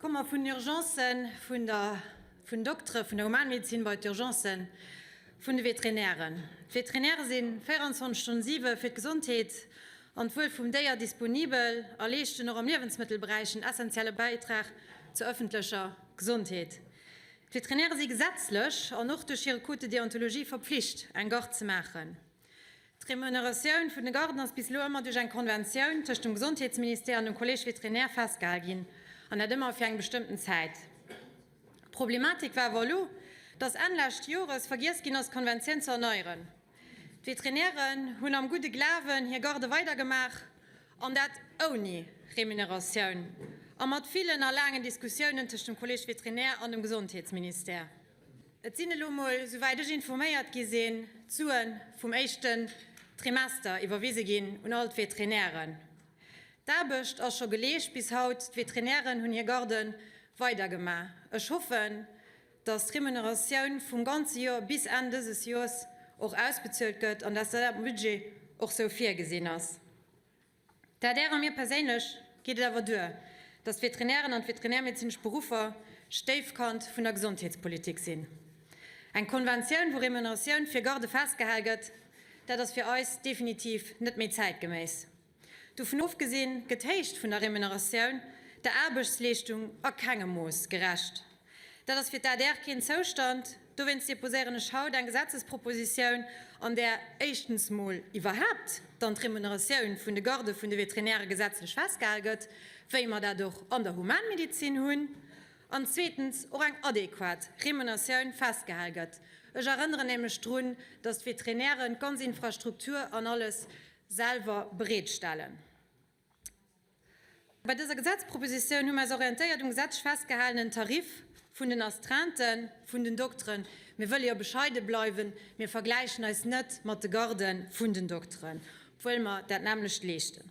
Komme mer vun den Urgencen vun der, vun Doktere vun der Humanmedezin bei d'Urgencen vun de Veterinären. D'Veterinäre si 24 Stonnen 7 fir d'Gesondheet an d'Wuel vum Déier disponibel a leeschten och am Liewensmëttelberäich en essentielle Bäitrag zur ëffentlecher Gesondheet. D'Veterinäre si gesetzlech an och duerch hire Code de déontologie verpflicht, eng Garde ze maachen. D'Remuneratioun vun de Garden ass bis elo ëmmer duerch eng Konventioun tëscht dem Gesondheetsministère an dem Collège vétérinaire festgehal ginn, an dat ëmmer fir eng bestëmmten Zäit. D'Problematik war awer elo, dass Enn lescht Jores vergiess ginn ass, d'Konventioun ze erneieren. D'Veterinären hunn am gudde Glawen hir Garde weidergemaach, an dat ouni Remuneratioun a mat villen a laangen Diskussiounen tëscht dem Collège vétérinaire an dem Gesondheetsministère. Et sinn elo mol, souwäit ech informéiert gi sinn, d'Sue vum éischten Trimester iwwerwise ginn un all d'Veterinären. D'Aarbecht ass scho geleescht bis haut. D'Veterinären hunn hir Garde weidergemaach. Ech hoffen, dass d'Remuneratioun vum ganze Joer bis Enn dëses Joers och ausbezuelt gëtt an dass dat am Budget och sou virgesinn ass. D'adr a mir perséinlech geet et awer duer, datt d'Veterinären an d'veterinärmedezinesch Beruffer Stéifkand vun der Gesondheetspolitik sinn. Eng Konventioun, wou Remuneratioun fir Garde festgehal gëtt, dat ass fir eis definitiv net méi zäitgeméiss. Dovun ofgesinn gëtt d'Héicht vun der Remuneratioun der Aarbechtsleeschtung a kengem Mooss gerecht. Dat ass fir d'ADR keen Zoustand. Dowéinst deposéieren ech haut eng Gesetzespropositioun, an där éischtens mol iwwerhaapt dann d'Remuneratioun vun de Gardë vun de Veterinäre gesetzlech festgehal gëtt, wéi mer dat och an der Humanmedizin hunn, an zweetens och eng adequat Remuneratioun festgehal gëtt. Ech erënneren nämlech drun, dass d'Veterinären d'ganz Infrastruktur an alles selwer bereetstellen. Bei dëser Gesetzpropositioun hu mir eis orientéiert um gesetzlech festgehalenen Tarif vun den Astreintë vun den Dokteren. Mir wëlle jo bescheide bleiwen, mir vergläichen eis net mat de Garde vun den Dokteren, obwuel mer dat nämmlecht leeschten.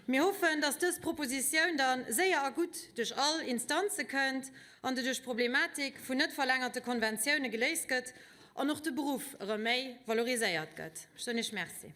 Mir hoffen, dass dës Propositioun da séier a gutt duerch all Instanze kënnt an doduerch d'Problematik vun net verlängerte Konventioune geléist gëtt an och de Beruff erëm méi valoriséiert gëtt. Ech soen Iech Merci.